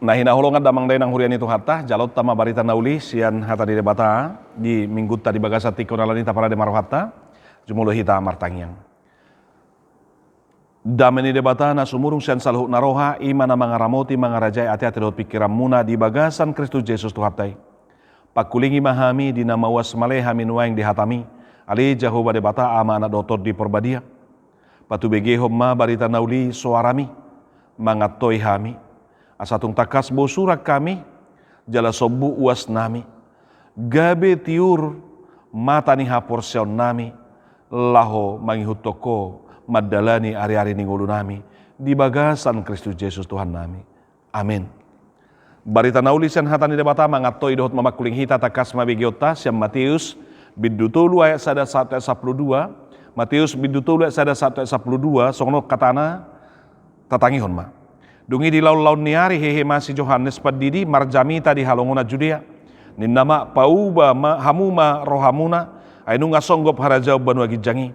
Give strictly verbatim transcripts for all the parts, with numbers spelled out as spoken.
Na hinaholongan damang dainang huria ni Tuhanta, jaloonta ma barita na uli sian hata ni Debata di minggunta di bagasan tingki on. Alani i taparade ma rohanta, jumolo hita martangiang. Dame ni Debata na sumurung sian saluhut na roha, i ma na mangaramoti mangarajai ateate dohot pingkiranmuna di bagasan Kristus Jesus Tuhanta i. Pangkulingi ma hami di na mauas male hami nuaeng di hatami, ale Jahowa Debata, Ama, Anak dohot Tondi Porbadia. Patubegehon ma barita na uli soarami, mangantoi hami, asa tung tangkas bosuran hami, jala sombu uasnami, gabe tiur mata ni haporseaonnami, laho mangihuthon Ho mandalani ariari ni ngolunami di bagasan Kristus Jesus Tuhannami. Amen. Barita na uli sian hata ni Debata mangantoi dohot mamangkuling hita, tangkas ma begeonta sian Mateus bindu tolu ayat sada sahat tu ayat sampulu dua. Mateus bindu tolu ayat sada sahat tu ayat sampulu dua, songon on hatana, tatangihon ma. Dung i di laonlaon ni ari hehe ma si Johannes Pandidi marjamita di halongonan Judea. Ninna ma, pauba ma hamu ma rohamuna, ai nunga songgop harajaon banua ginjang i.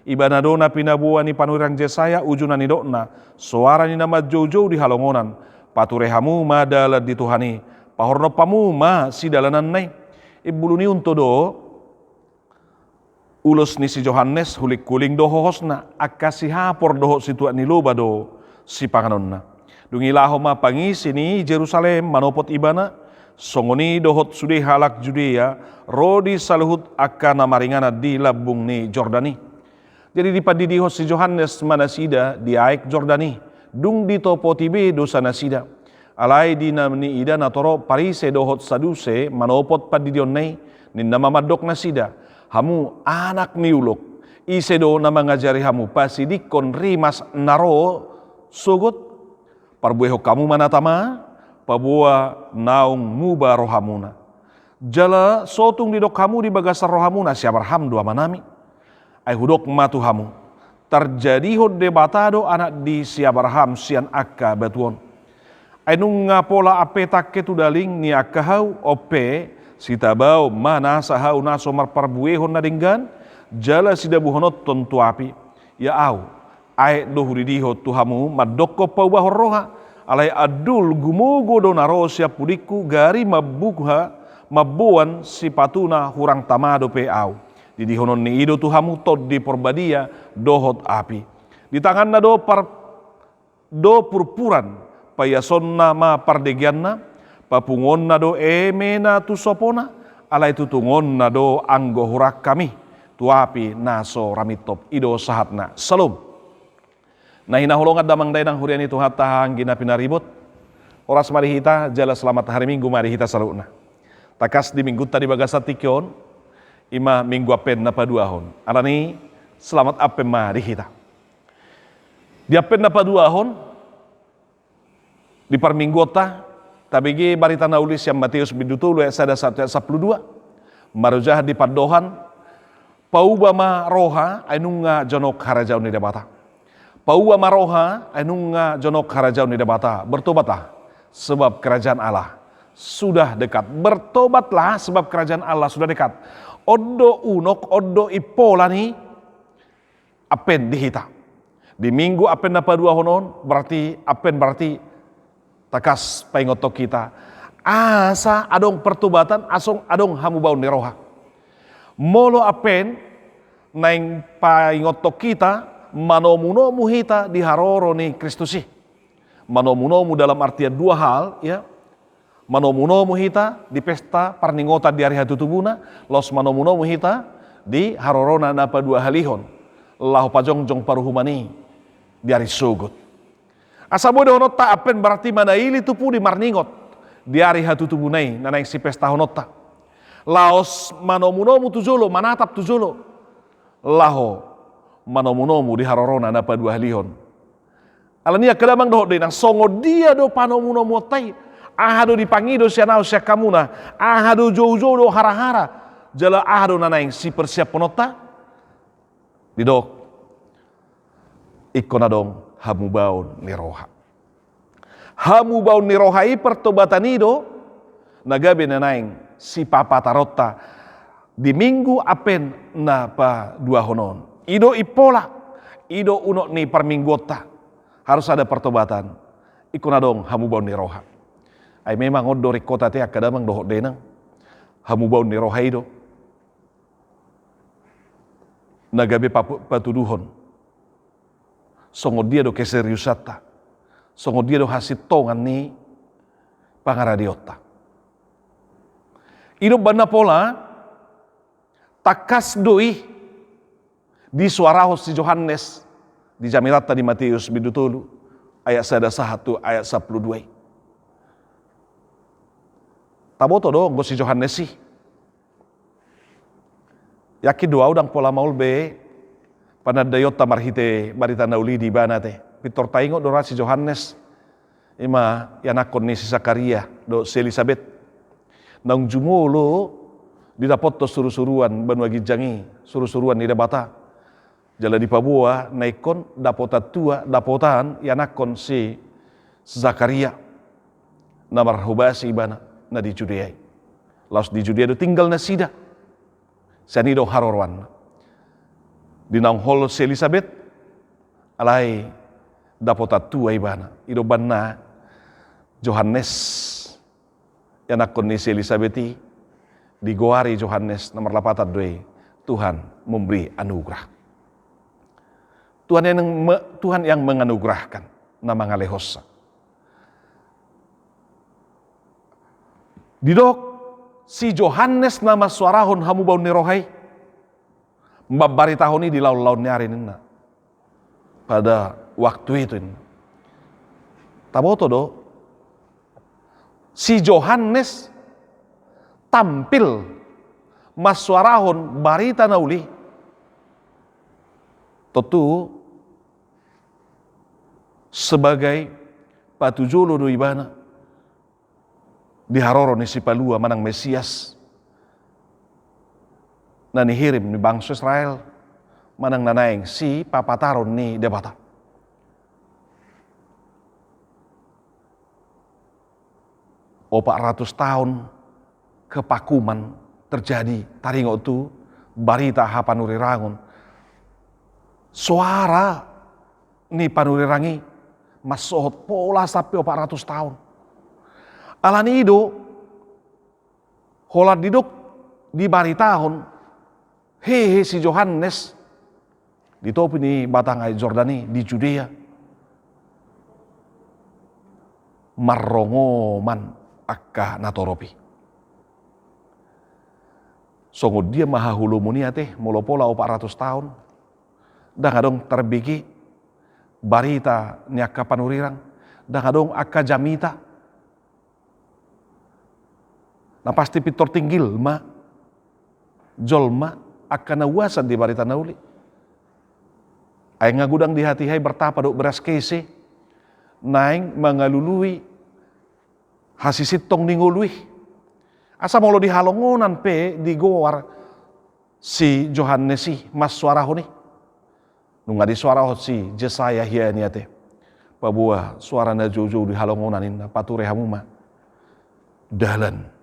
Ibana do na pinaboa ni panurirang Jesaya uju na nidokna, soara ni na manjoujou di halongonan, pature hamu ma dalan di Tuhan i, pahornop hamu ma sidalananna i. Imbulu ni unto do ulos ni si Johannes, hulinghuling do hohosna, angka sihapor dohot situak ni loba do sipanganonna. Dung i laho ma pangisi ni Jerusalem manopot ibana, songon i dohot sude halak Judea ro di saluhut angka na maringanan di lambung ni Jordan i. Jadi dipandidihon si Johannes ma nasida di aek Jordan i, dung ditopoti be dosanasida. Alai di na niida natorop Parise dohot Saduse manopot pandidionna i, ninna ma mandok nasida, hamu anak ni ulok, ise do na mangajari hamu pasidingkon rimas na ro sogot? Parbuehon hamu ma na tama, paboa naung muba rohamuna. Jala so tung didok hamu di bagasan rohamuna, si Abraham do amanami. Ai hudok ma tu hamu, tarjadihon Debata do anak di si Abraham sian angka batu on. Ai nunga pola ampe tangke tu daling ni angka hau, on pe, sitabaon ma nasa hau na so marparbuehon na denggan, jala sidabuhononhon tu api. Ia ahu, aek do hudidihon tu hamu mandokkon paubahon roha, alai andul gumogo do na ro sian pudingku, gari mambuha, mamboan sipatuna hurang tama dope ahu. Didihononni i do tu hamu Tondi Porbadia dohot api. Di tanganna do par-, do purpuran, paiasonna ma pardegeanna, papunguonna do eme na tu sopona, alai tutungonna do anggo hurang hami tu api na so ramintop. I do sahatna. Salom. Na hinaholongan damang dainang huria ni Tuhanta, anggi na pinaribot. Horas ma di hita, jala selamat hari Minggu ma di hita saluhutna. Tangkas di minggunta di bagasan tingki on, i ma Minggu Advent na paduahon. Alani, selamat Advent ma di hita. Di Advent na paduahon, di parmingguonta, tabege barita na uli sian Mateus bindu tolu ayat sada sahat tu ayat sampulu dua. Marojahan di pandohan, pauba ma roha, ai nunga jonok harajaon ni Debata. Pauba ma roha, ai nunga jonok harajaon ni Debata. Bertobatlah, sebab kerajaan Allah sudah dekat. Bertobatlah, sebab kerajaan Allah sudah dekat. On do unok, on do impola ni Advent di hita. Di Minggu Advent na paduahon on, berarti Advent berarti tangkas paingothon hita asa adong pertobatan, asa adong hamubaon ni roha. Molo Advent, naeng paingothon hita, manomunomu hita di haroro ni Kristus i. Manomunomu dalam artian dua hal, ya. Manomunomu hita di pesta parningotan di ari hatutubuna, laos manomunomu hita di harorona na paduahalihon, laho pajongjong paruhuman i di ari sogot. Asa boi dohononta Advent berarti manaili tu pudi marningot di ari hatutubuna i na naeng sipestahononta. Laos manomunomu tu jolo, manatap tu jolo, laho manomunomu di harorona na paduahalihon. Alani i angka damang dohot dainang, songon dia do panomunomuonta i? Aha do dipangido sian ahu sian hamuna? Aha do joujou dohot harahara? Jala aha do na naeng sipersiaphononta? Didok, ingkon adong hamubaon ni roha. Hamubaon ni roha i, pertobatan i do na gabe na naeng sipapataronta di Minggu Advent na paduahon on. I do impola, i do unok ni parmingguonta. Harus ada pertobatan. Ingkon adong hamubaon ni roha. Ai memang on do ringkot ate angka damang dohot dainang, hamubaon ni roha i do na gabe papu-, patuduhon songon dia do keseriusanta, songon dia do hasintongan ni pangaradeonta. I do umbahen na pola, tangkas do i disuarahon si Johannes di jamitanta di Mateus bindu tolu ayat sada sahat tu ayat sampulu dua i. Taboto do anggo si Johannes i. Yakin do au ndang pola maol be panandaionta marhite barita na uli di ibana ate. Pintor taingot do ra si Johannes, i ma ianakhon ni si Sakaria dohot si Elisabet. Naung jumolo didapothon surusuruan banua ginjang i, surusuruan ni Debata. Jala dipaboa na ingkon dapotan tua, dapotan ianakhon si Sakaria na marhobasi ibana na di Judea i. Laos di Judea do tinggal nasida. Sian i do haroroanna. Di naung holhol si Elisabet, alai dapotan tua ibana. I do umbahen na Johannes, ianakhon ni si Elisabet i, digoari Johannes, na marlapatan do i Tuhan memberi anugerah. Tuhan yang me-, Tuhan yang menganugerahkan, na mangalehonsa. Didok si Johannes na mansuarahon hamubaon ni roha i, mambaritahon i di laonlaon ni ari ninna. Pada waktu itu ninna. Taboto do, si Johannes tampil mansuarahon barita na uli. Tontu sebagai patujolo do ibana di haroro ni Sipalua manang Mesias na nihirim ni bangso Israel, manang na naeng sipapataron ni Debata. Opat ratus taon kepakuman terjadi, taringot tu barita hapanurirangon. Soara ni panurirang i mansohot pola sampe opat ratus taon. Alani i do, holan didok, dibaritahon hehe si Johannes di topi ni batang aek Jordan i di Judea, marrongoman angka natorop i. Songon dia ma hahulomon i ate, molo pola opat ratus taon, ndang adong tarbege barita ni angka panurirang, ndang adong angka jamita. Na pasti pintor tinggil ma jolma angka na uasan di barita na uli. Ai nga godang di hatiha i martapa dohot beras kese, naeng mangalului hasisintong ni ngolu i. Asa molo di halongonan pe digoar si Johannes i mansuarahon i. Nunga disuarahon si Jesaya hian i ate. Paboa soara na joujou di halongonan ninna, pature hamu ma dalan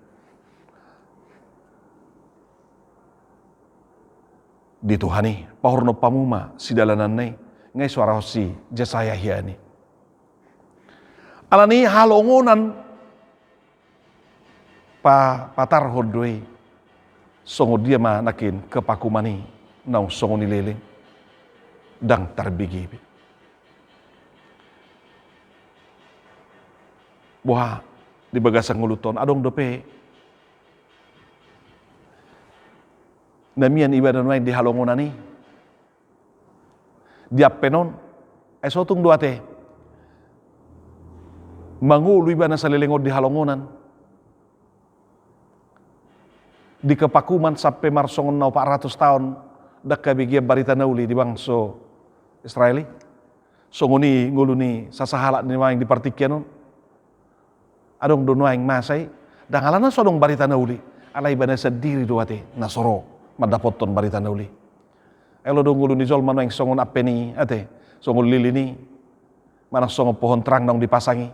di Tuhan i, pahornop hamu ma sidalananna i, nga disuarahon si Jesaya hian i. Alani i halongonan pa-, patarhon do i, songon dia ma nangkin kepakuman i naung songon i leleng, ndang tarbege be. Boha di bagasan ngolunta on, adong dope na mian ibana nuaeng di halongonan i, di ampen on, ai so tung do ate mangolu ibana saleleng on di halongonan. Di kepakuman sampe marsongon na opat ratus taon ndang habegean barita na uli di bangso Israel i. Songon i ngolu ni sasahalak ni nuaeng di partingkian on. Adong do nuaeng masa i, ndang alana so adong barita na uli, alai ibana sandiri do ate na so ro mandapothon barita na uli. Ai olo do ngolu ni jolma nuaeng songon ampen i ate, songon lilin i, manang songon pohon terang naung dipasang i,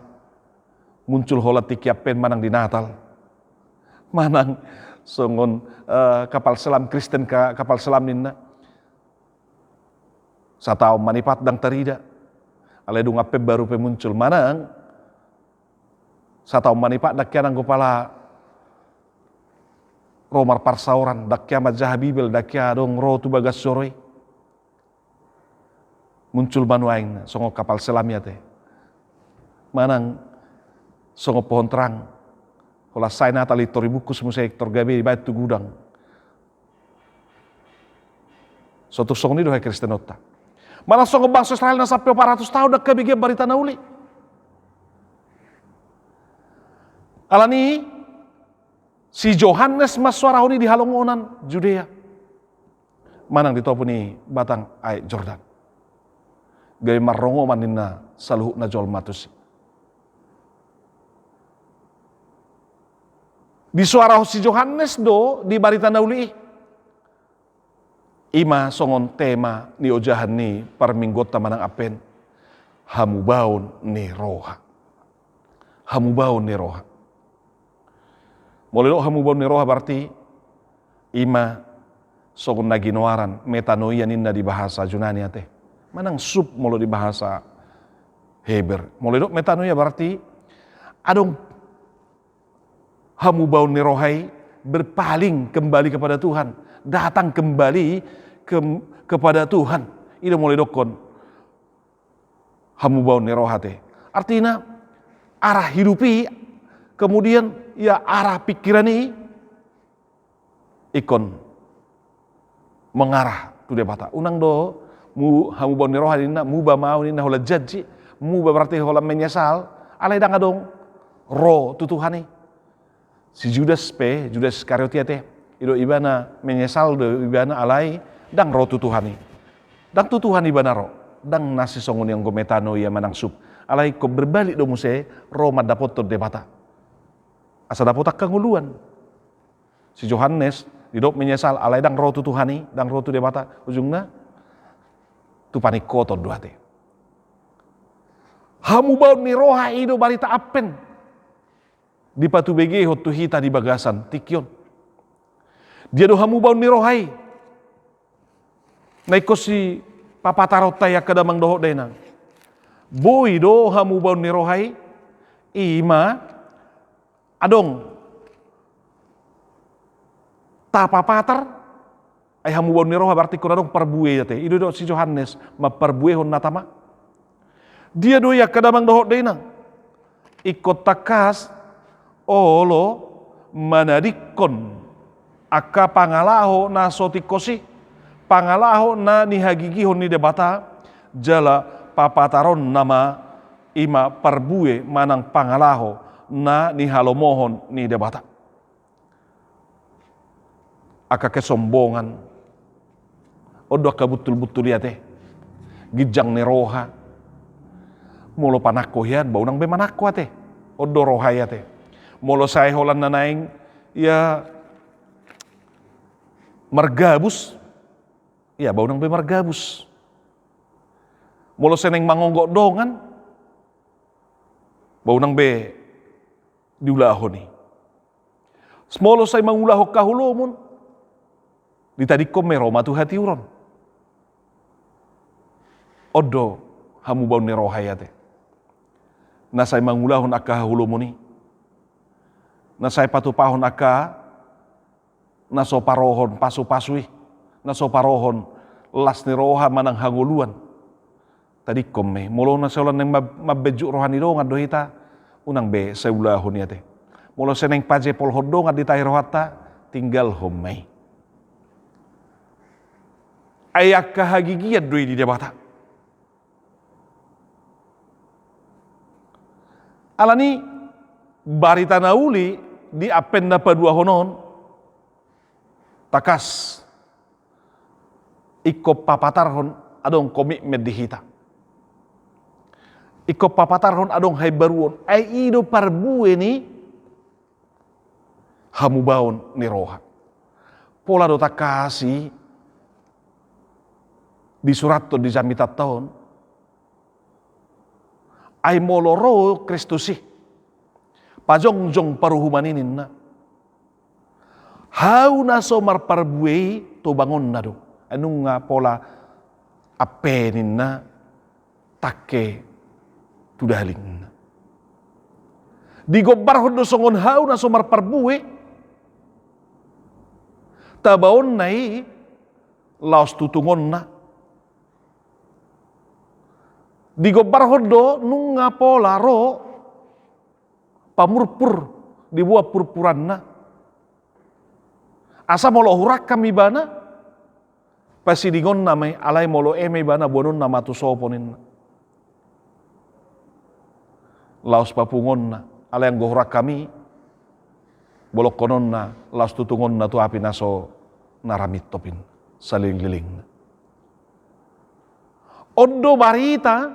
muncul holan tingki ampen manang di Natal, manang songon, eh, kapal selam Kristen ka-, kapal selam ninna. Sataon manipat ndang tarida. Alai dung ampen baru pe muncul, manang Sataon manipat dang hea nanggo pala ro marparsaoran, dang hea manjaha Bibel, dang hea adong ro tu bagas joro i. Muncul ma nuaeng songon kapal selam i ate. Manang songon pohon terang. Holan sai nata linto ribungkus muse, tor gabe dibaen tu gudang. Sotung songon i do hakristenonta. Manang songon bangso Israel na sampe opat ratus taon dang hea begean barita na uli. Alani i, si Johannes mansoarahon i di halongonan Judea. Manang di topu ni batang aek Jordan. Gabe marrongoman ninna saluhutna jolma tusi. Disoarahon si Johannes do di barita na uli i. I ma songon tema ni ojahan ni parmingguonta manang Advent. Hamubaon ni roha. Hamubaon ni roha. Molo didok hamubaon ni roha berarti i ma songon na ginoaran metanoia ninna di bahasa Junani ate. Manang sub molo di bahasa Heber. Molo didok metanoia berarti adong hamubaon ni roha i, berpaling kembali kepada Tuhan, datang kembali ke, kepada Tuhan. I do molo didokkon hamubaon ni roha ate. Artina arah hidup i, kemudian ia arah pikiran i ingkon mengarah tu Debata. Unang do mu, hamubaon ni roha ninna, muba ma au ninna holan janji, muba berarti holan menyesal, alai dang adong ro tu Tuhan i. Si Judas pe, Judas Iskariot i ate, i do ibana menyesal do ibana alai dang ro tu Tuhan i. Dang tu Tuhan ibana ro, dang na sisongon i anggo metanoia manang sub. Alai ingkon berbalik do muse ro mandapothon Debata. Asa dapotan hangoluan. Si Johannes didok menyesal alai dang ro tu Tuhan i, dang ro tu Debata, ujungna tu paningkoton do ate. Hamubaon ni roha i do barita Advent dipatubegehon tu hita di bagasan tingki on. Dia do hamubaon ni roha i? Na ingkon sipapataronta i angka damang dohot dainang. Boi do hamubaon ni roha i, i ma adong tapapatar, ai hamubaon ni roha berarti ingkon adong parbue i ate. I do didok si Johannes, mamparbuehon na tama. Dia do i angka damang dohot dainang? Ingkon tangkas olo manadingkon angka pangalaho na so tingkos i, pangalaho na nihagigihon ni Debata, jala papataronna ma i ma parbue manang pangalaho na nihalomohon ni Debata. Angka kesombongan. On do angka buntulbuntul i ate. Ginjang ni roha. Molo panangko hian, ba unang be manangko ate. On do roha i ate. Molo sai holan na naeng ia margabus, ia ba unang be margabus. Molo sai naeng mangonggot dongan, ba unang be diulahon i. Molo sai mangulahon haholomon, ditadingkon ma i ro ma tu hatiuron. On do hamubaon ni roha i ate. Na sai mangulahon angka haholomon i. Na sai patupahon angka na so parohon pasupasu i. Na so parohon las ni roha manang hangoluan. Tadingkon ma i, molo na sai holan naeng mam-, mambenjuk roha ni dongan do hita, unang be sai ulahon i ate. Molo sai naeng pajepolhon dongan di tahi rohanta, tinggalhon ma i. Ai angka hagigian do i di Debata. Alani barita na uli di Advent na paduahon on, tangkas ingkon papatarhon adong komitmen di hita. Ingkon papatarhon adong haimbaruon, ai i do parbue ni hamubaon ni roha. Pola do tangkas i disurathon di jamitanta on. Ai molo ro Kristus i, pajongjong paruhuman i ninna. Hau na so marparbue i tobangonna do. Ai nunga pola ampe ninna tangke tu dali ninna. Digombarhon do songon hau na so marparbue, tabaonna i laos tutungonna. Digombarhon do nunga pola ro pamurpur, diboan purpuranna. Asa molo hurangkam ibana, pasidingonna ma i, alai molo eme ibana, boanonna ma tu sopo ninna. Laos papungonna, alai anggo hurangkam i, bolongkononna, laos tutungonna tu api na so na ra mintop i salelenglelengna. On do barita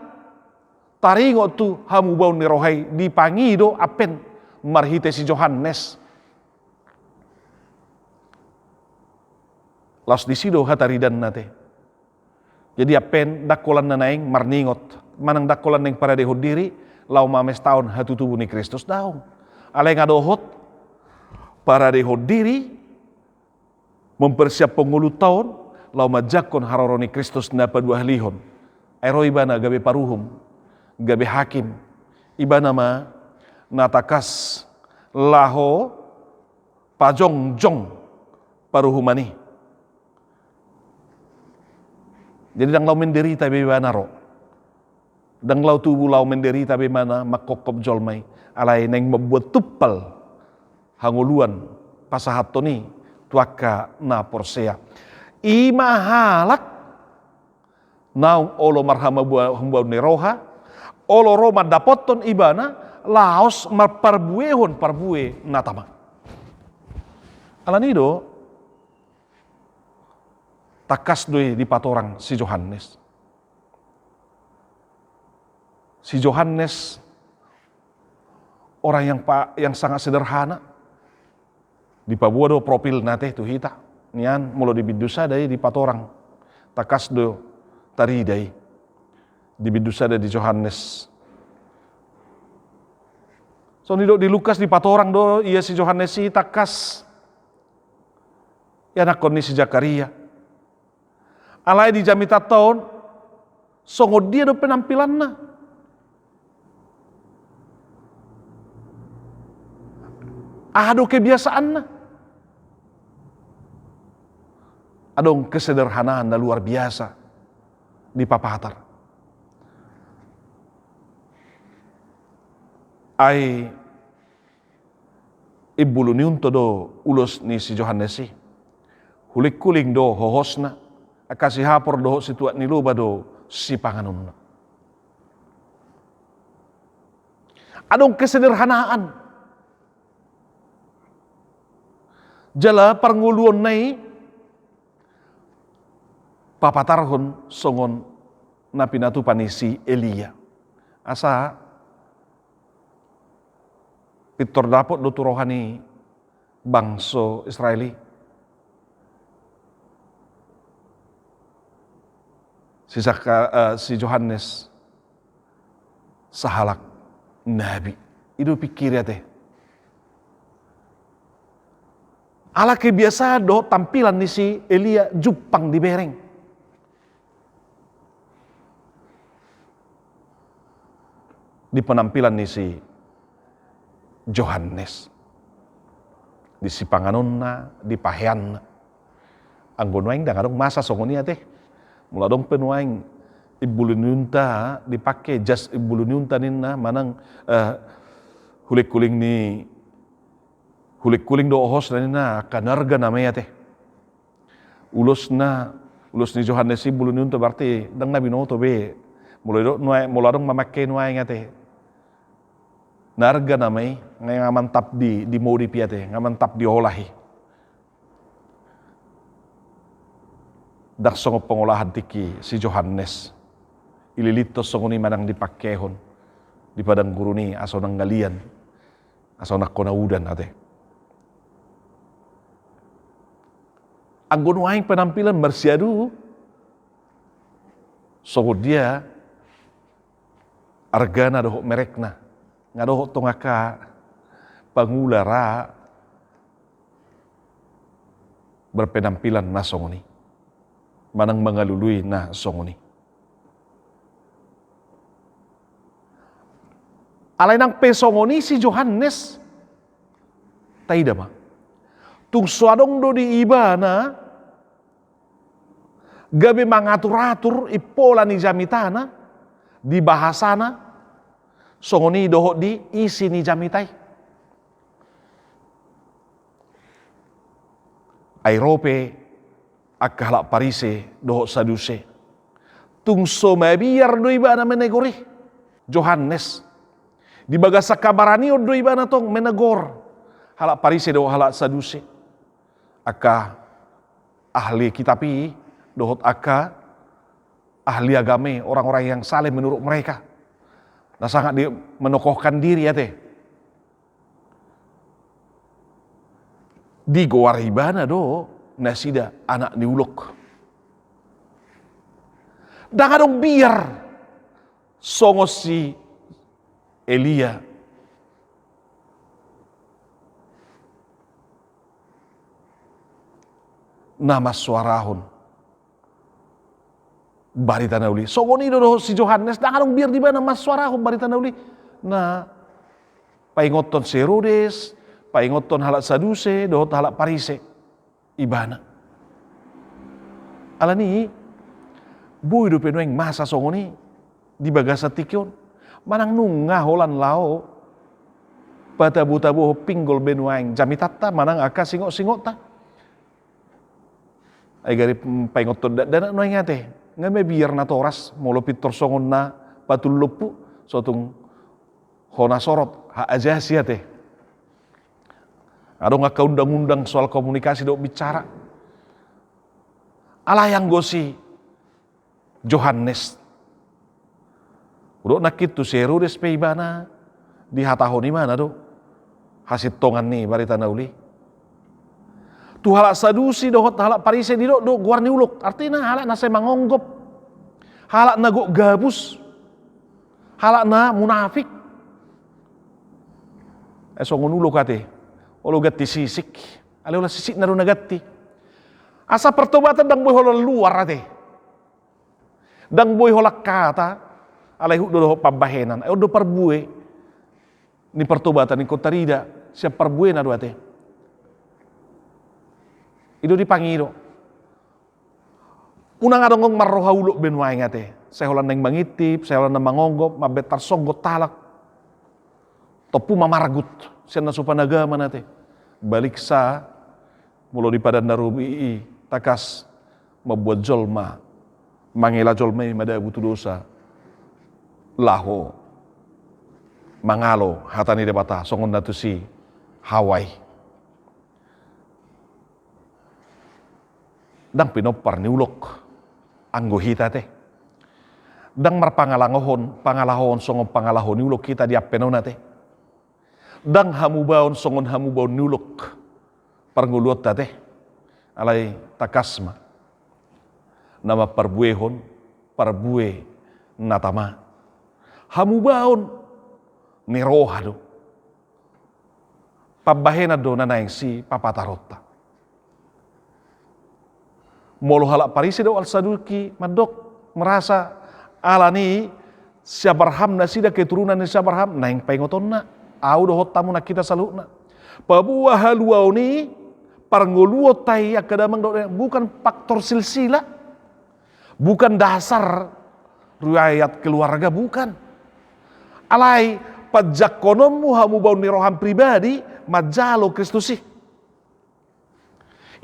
taringot tu hamubaon ni roha i, dipangido ampen marhite si Johannes. Laos disi do hataridanna te. Jadi ampen ndang holan na naeng marningot, manang ndang holan naeng paradehon diri, laho mamestahon hatutubu ni Kristus, daong. Alai nga dohot paradehon diri, mempersiaphon ngolunta on, laho manjangkon haroro ni Kristus na paduahalihon. Ai ro ibana gabe paruhum, gabe hakim. Ibana ma na tangkas laho pajongjong paruhuman i. Jadi ndang laho menderita be ibana ro. Ndang laho tubu laho menderita be ibana mangkophop jolma i. Alai naeng mamboan tumpal hangoluan pasahathon i tu angka na porsea. I ma halak naung olo marhamubaon ni roha, olo ro mandapothon ibana, laos marparbuehon parbue na tama. Alani do, tangkas do i dipatorang si Johannes. Si Johannes orang yang pa-, yang sangat sederhana. Dipaboa do profilna te tu hita. Nian molo di bindu sada i dipatorang. Tangkas do tarida i di bindu sada di Johannes. Songon i do di Lukas, dipatorang do ia si Johannes i tangkas ianakhon ni si Zakaria. Alai di jamitanta on, songon dia do penampilanna? Aha do kebiasaanna? Adong kesederhanaan na luar biasa dipapatar. Ai imbulu ni unta do ulos ni si Johannes i. Hulinghuling do hohosna, angka sihapor dohot situak ni loba do sipanganonna. Adong kesederhanaan. Jala parngoluonna i papatarhon songon na pinatupa ni si Elia. Asa pintor dapot do tu roha ni bangso Israel i si Zaka-, eh, si Johannes sahalak nabi. I do pikiri ate. Ala kebiasaan dohot tampilan ni si Elia jumpang dibereng di penampilan ni si Johannes, di sipanganonna, di paheanna. Anggo nuaeng ndang adong masa songon i ate. Molo adong pe nuaeng imbulu ni unta dipake, jas imbulu ni unta ninna, manang, eh, hulinghuling ni, hulinghuling do hohosna ninna, angka na arga nama i ate. Ulosna, ulos ni Johannes i imbulu ni unta, berarti ndang na binoto be. Molo do nuaeng, molo adong mamake nuaeng ate, na arga nama i, nga, nga mantap di, dimodif i ate, nga mantap diolah i. Ndang songon pengolahan tingki si Johannes. Ililithon songon i manang dipakehon di padang gurun i, asa unang ngalian, asa unang hona udan ate. Anggo nuaeng penampilan marsiadu, songon dia argana dohot merekna. Nga dohot tong angka pangula ra berpenampilan na songon i, manang mangalului na songon i. Alai nang pe songon i si Johannes, taida ma. Tung so adong do di ibana gabe mangatur-atur i pola ni jamitana, di bahasana, songon i dohot di isi ni jamita i. Ai ro pe angka halak Parise dohot Saduse. Tung so mabiar do ibana menegor i, Johannes. Di bagasan habaranion do ibana tong menegor halak Parise dohot halak Saduse. Angka ahli kitab i dohot angka ahli agama i, orang-orang yang saleh menurut mereka. Na sangat di, menokohkan diri ate. Digoar ibana do nasida anak ni ulok. Ndang adong biar songon si Elia na mansoarahon barita na uli. Songon i do dohot si Johannes, ndang adong biar di ibana mansoarahon barita na uli na paingothon si Herodes, paingothon halak Saduse dohot halak Parise ibana. Alani i, boi dope nuaeng masa songon i di bagasan tingki on. Manang nunga holan laho patabo-tabohon pinggol be nuaeng jamitanta manang angka singot-singotta. Ai gari, mm, paingothon dakdanak nuaeng ate. Nga mabiar natoras, molo pintor songon na patulompu, so tung hona sorot hak ajasi ate. Adong angka undang-undang soal komunikasi dohot bicara. Alai anggo si Johannes, hudok nangkin tu si Herodes pe ibana dihatahon ibana do hasintongan ni barita na uli. Tu halak Sadusi dohot halak Parise didok do goar ni ulok, artina halak na sai mangonggop, halak na gok gabus, halak na munafik. Eh, songon ulok ate, olo ganti sisik, alai holan sisikna do na ganti. Asa pertobatan ndang boi holan luar ate. Ndang boi holan hata, alai huhut do dohot pambahenan. Eh, on do parbue ni pertobatan, ingkon tarida sian parbuena do ate. I do dipangido. Unang adong marroha ulok be nuaeng ate. Sai holan naeng mangintip, sai holan naeng mangonggop, mambaen tarsonggot halak. Tompu ma margut sian na so panagaman ate. Baliksa, molo di Padan na Robi i, tangkas mambuat jolma, mangela jolma i madabu tu dosa, laho mangalo hata ni Debata, songon na tusi Hawa i. Ndang pinompar ni ulok anggo hita ate. Ndang marpangalahohon, pangalahohon songon pangalaho ni ulok hita di ampen on ate. Ndang hamubaon songon hamubaon ni ulok parngoluonta ate. Alai tangkas ma na mamparbuehon parbue na tama. Hamubaon ni roha do. Pambahenan do na naeng sipapataronta. Molo halak Parise dohot halak Saduki mandok, merasa, alani si Abraham nasida, keturunan ni si Abraham, naeng paingotonna, au dohot hamu nang hita saluhutna. Paboa haluaon i, parngoluonta i, angka damang dohot, bukan faktor silsilah. Bukan dasar riwayat keluarga, bukan. Alai panjangkononmu hamubaon ni roham pribadi manjalo Kristus i.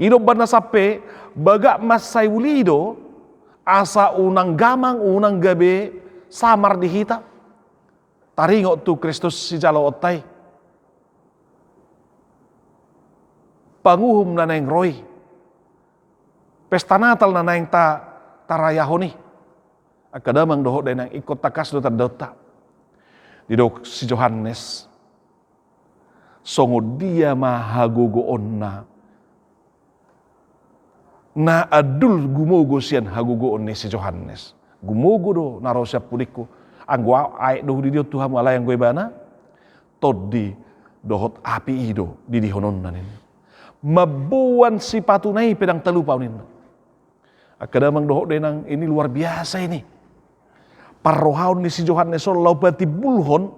I do umbahen na sampe bagak mansai uli do, asa unang gamang, unang gabe samar di hita taringot tu Kristus sijaloonta i. Panguhum na naeng ro i. Pesta Natal na naeng ta, tarayahon i. Angka damang dohot dainang, ingkon tangkas do tandaonta. Didok si Johannes, songon dia ma hagogoonna na andul gumogo sian hagogoon ni si Johannes. Gumogo do na ro sian pudingku. Anggo aek do hudidihon tu hamu, alai anggo ibana, tondi dohot api i do didihononna ninna. Mamboan sipatuna i pe ndang talupa au ninna. Angka damang dohot dainang, ini luar biasa ini. Parrohaon ni si Johannes on laho patimbulhon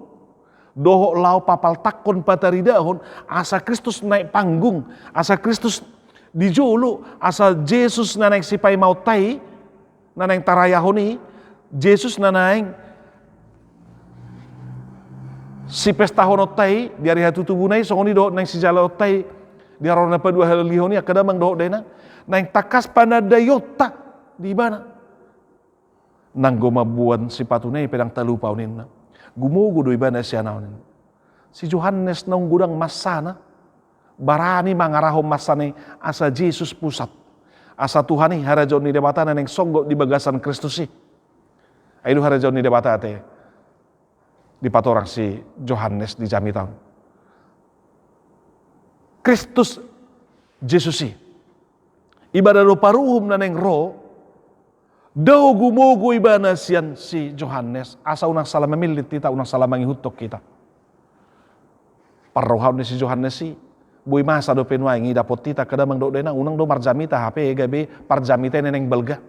dohot laho papaltakkon, pataridahon, asa Kristus naek panggung, asa Kristus di jolo, asa Jesus na naeng sipaimaonta i, na naeng tarayahon i, Jesus na naeng sipestahononta i di ari hatutubuna i, songon i dohot naeng sijalaonta i di haroro na paduahalihon i, angka damang dohot dainang, naeng tangkas panandaionta di ibana. Nanggo mamboan sipatuna i pe ndang talupahon ninna. Gumogo do ibana sian ahu ninna. Si Johannes naung godang mansana, barani mangarahon mansana i asa Jesus pusat. Asa Tuhan i, harajaon ni Debata na naeng songgop di bagasan Kristus i. Ai i do harajaon ni Debata ate dipatorang si Johannes di jamita on. Kristus Jesus i. Ibana do paruhum na naeng ro, dao gumogo ibana sian si Johannes, asa unang sala mamillit hita, unang sala mangihuthon hita. Parrohaon ni si Johannes i, boi masa dope nuaeng i dapot hita, angka damang dohot dainang, unang do marjamita hape gabe parjamita i na naeng balga.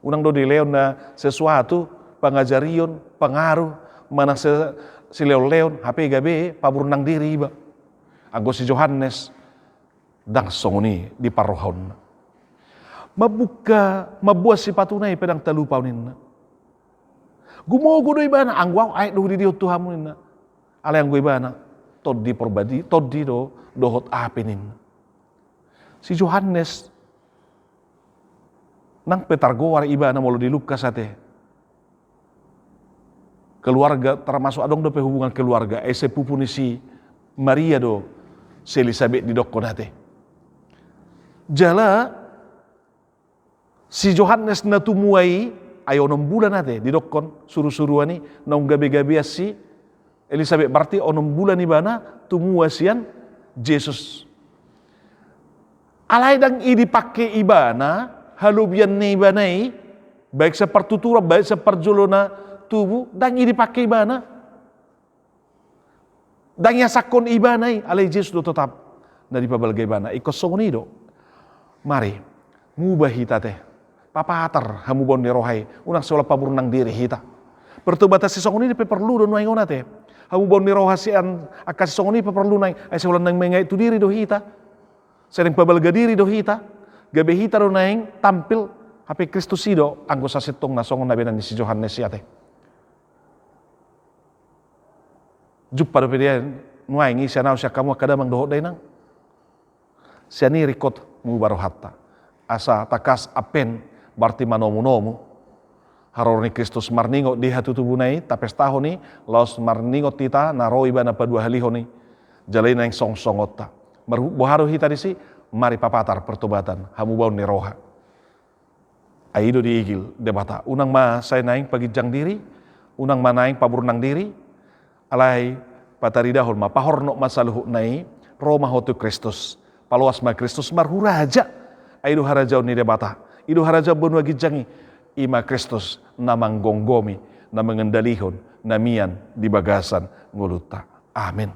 Unang do dilehon na sesuatu, pangajarion, pangaruh, manang se-, sileonleon, hape gabe paburnang diri iba. Anggo si Johannes, ndang songon i di parrohaonna. Mambuka, mamboan sipatuna i pe ndang talupahon ninna. Gumogo do ibana, anggo ahu aek do hudidihon tu hamu ninna. Alai anggo ibana, tondi porbadi-, tondi do, dohot api ninna. Si Johannes, nang pe targoar ibana molo di Lukas ate. Keluarga, termasuk adong dope hubungan keluarga, ai sepupu ni si Maria do si Elisabet didokkon ate. Jala si Johannes na tumua i, ai onom bulan ate didokkon surusuruan i, naung gabegabean si Elisabet, berarti onom bulan ibana tumua sian Jesus. Alai ndang i dipake ibana, halobian ni ibana i, baik sian partuturan, baik sian parjolo na tubu, ndang i dipake ibana. Ndang iasahon ibana i, alai Jesus do totap na dipabalga ibana. Ingkon songon i do. Mari, muba hita ate. Papatar hamubaon ni roha i, unang sai holan paburnang diri hita. Pertobatan sisongon i pe porlu do nuaeng on ate. Hamubaon ni roha sian angka sisongon i pe porlu nuaeng, ai sai holan naeng mangaek tu diri do hita. Sai naeng pabalga diri do hita. Gabe hita do naeng tampil, hape Kristus i do anggo sasintongna, songon na binahen ni si Johannes i ate. Jumpa dope dia nuaeng i sian ahu, sian hamu angka damang dohot dainang. Sian i ringkot muba rohanta. Asa tangkas Advent, berarti manomunomu haroro ni Kristus, marningot di hatutubuna i, tapestahon i, laos marningot hita na ro ibana paduahalihon i, jala i naeng songsongonta. Mar-, boha do hita disi? Mari papatar pertobatan, hamubaon ni roha. Ai i do diigil Debata. Unang ma sai naeng paginjang diri, unang ma naeng paburnang diri, alai pataridahon ma, pahornot ma saluhutna i, ro ma ho tu Kristus. Paloas ma Kristus marhuraja. Ai i do harajaon ni Debata. I do harajaon banua ginjang i. I ma Kristus na manggomgomi, na mangendalihon, na mian di bagasan ngolunta. Amen.